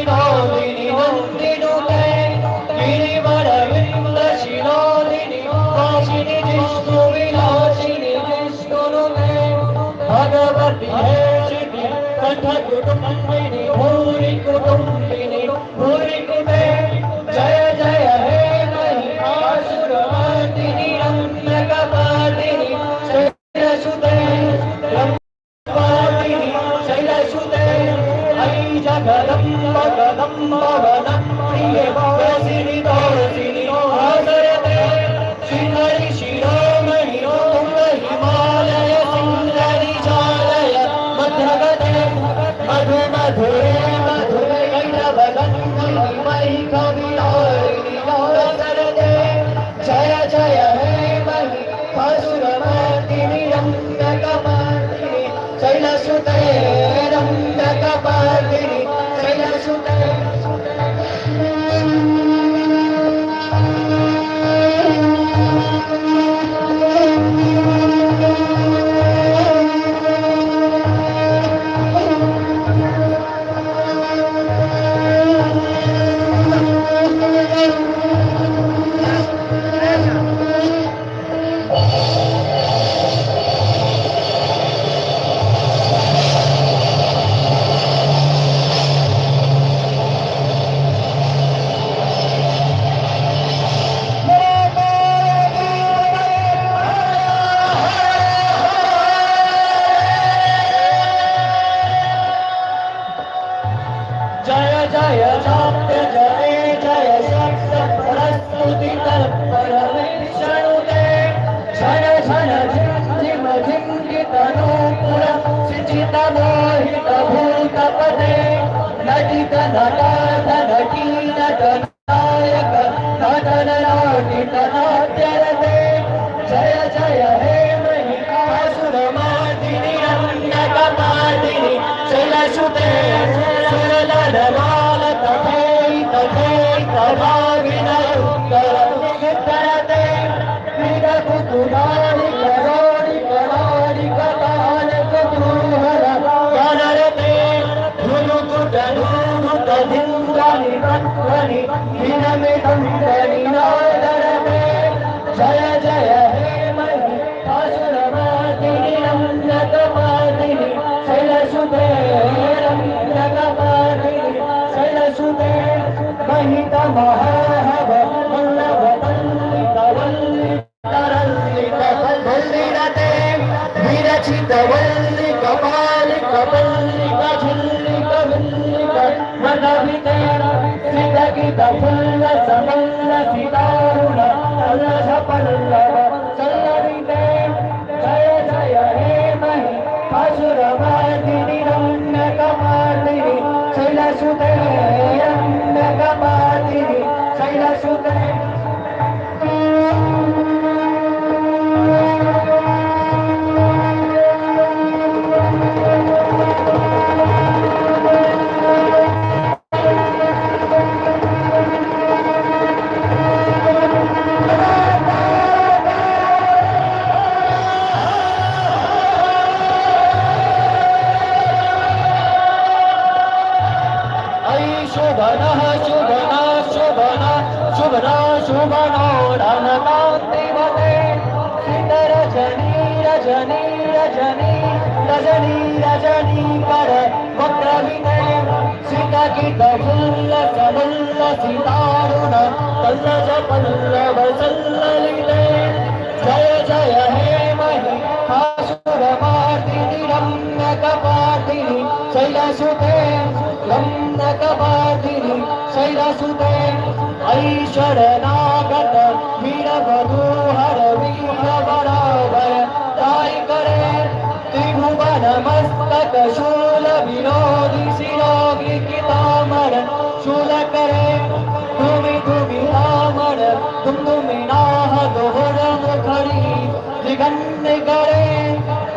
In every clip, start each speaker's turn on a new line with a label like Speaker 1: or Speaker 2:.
Speaker 1: विनोदिनि नन्दिनुते गिरिवरविन्द शिरोधिनि वासिनि जिष्णु विनाशिनि जिष्णुनुते भगवति हेशिति कण्ठ कुटुम्बिनि भूरि कुटुम्बिनि भूरि कुटे जय जय हे महिषासुरमर्दिनि रम्यकपालिनि शैलसुते रम्यकपालिनि शैलसुते ऐ जगदम्ब कदम्ब वनप्रिये वसिनि तोसिनि आसरते श्रीहरि शिरोमणि तुङ्ग हिमालय सिंहनिचालय मध्यगते मधु मधुरे मधुरे कैटभगन्दिनि मयि कवितारिणि सरते जय जय हे महिषासुरमर्दिनि रम्यकपर्दिनि शैलसुते रम्यकपर्दिनि शैलसुते। जय जय चाप्य जय जय शक्त प्रस्तुति तत्परमेक्षणुते क्षण क्षण झिम झिङ्गितनूपुर सिंचित मोहित भूतपते नटित नटाथ नटी नट नायक नटन नाटित नाट्यरते जय जय हे महिषासुरमर्दिनि रम्यकपालिनि शैलसुते सुरलललाल तथैत तथैत भाविनयुक्तर वीरकुतुलानि करोणि कलानि कपाल कुतूहल गणरते धुनुकुटधूनुतधिङ्गनि वध्वनि दिनमिदङ्गनि नादरते जय जय हे महिषासुरमर्दिनि रम्यकपालिनि शैलसुते रम्यकपालिनि शैलसुते महित महाहव वल्लभ वल्लित वल्लितरल्लित वल्लिरते विरचित वल्लिक पालिक पल्लिक झुल्लिक विल्लिक मदविते सितगित फुल्ल समल्ल सितारुण तल्लज पल्लव चल्लविते जय जय हे महिषासुरमर्दिनि रम्यकपालिनि शैलसुते रम्यकपालिनि शैलसुते। ऐ शोभनः शोभना शोभना शुभना शुभनो रणकान्तिमते सीतरजनी रजनी रजनी रजनी रजनी कर वक्रविते सीतगित फुल्ल समुल्ल सीतारुण तल्लज पल्लव सल्ललिते जय जय हे महिषासुरमर्दिनि रम्यकपालिनि शैलसुते रम्यकपालिनि शैलसुते ऐश्वरनागत वीरवधूहर वीरवरावर ताय करे त्रिभुवन मस्तक शूल विनोदि शिरोग्रिकितामर शूल करे धुमि धुमि तामर दुम दुमि नाह दोहर मुखरी दिगंत करे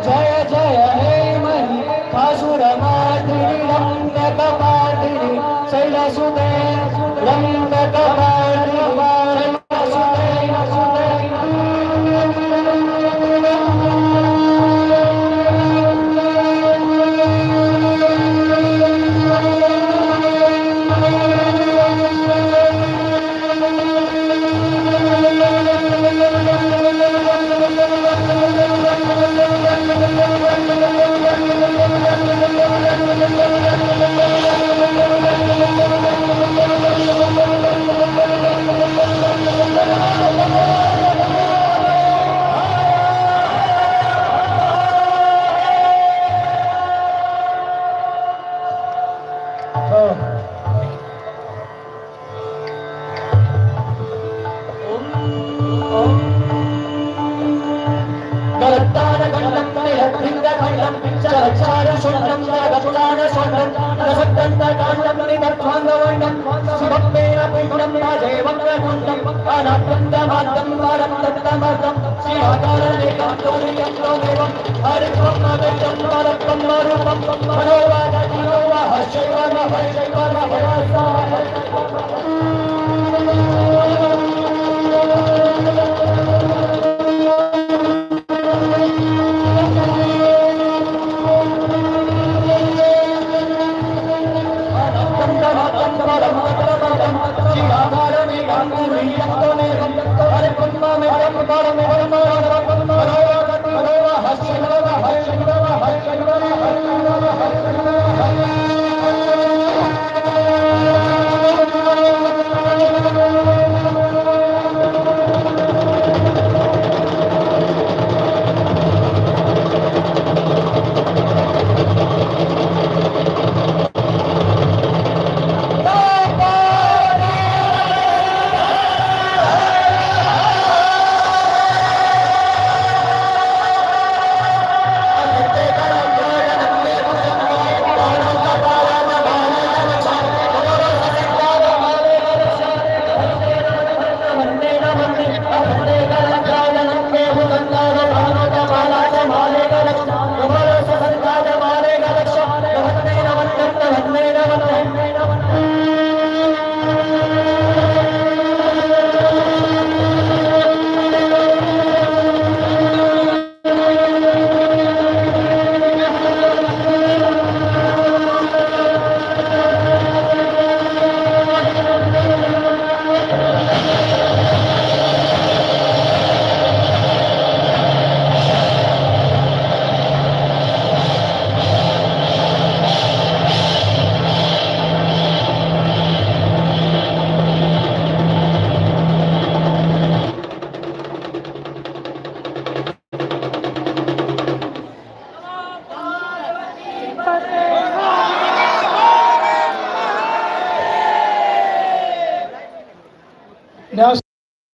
Speaker 1: जय जय हे महिषासुरमर्दिनि रम्यकपालिनि शैलसुते रम्यकपालिनि शैलसुते।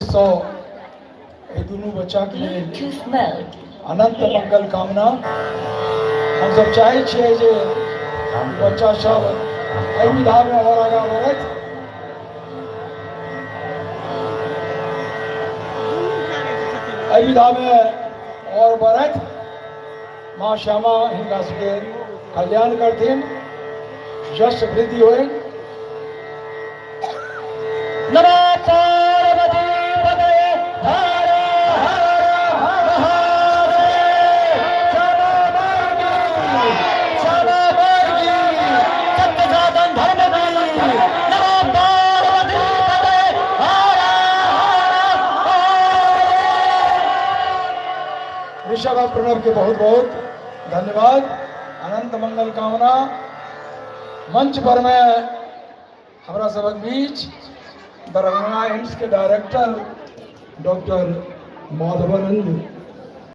Speaker 2: सौ एहि दुनू बच्चाके लेल अनंत मंगल कामना। हमसब चाहै छियै जे बच्चा सब एहि विधामे आओर आगाँ बढ़थि। एहि विधामे आओर बढ़थि। माँ श्यामा हिनका सबके कल्याण करथिन, यश वृद्धि होइ।
Speaker 1: नमः पार्वती पतये हर हर महादेव। श्यामा माई की, श्यामा माई की, सत्य सनातन धर्म की। नमः पार्वती पतये हर हर महादेव।
Speaker 2: ऋषभ और प्रणव के बहुत बहुत धन्यवाद, अनंत मंगल कामना। मंच पर में हमरा सबक बीच दरभंगा एम्स के डायरेक्टर डॉक्टर माधवानंद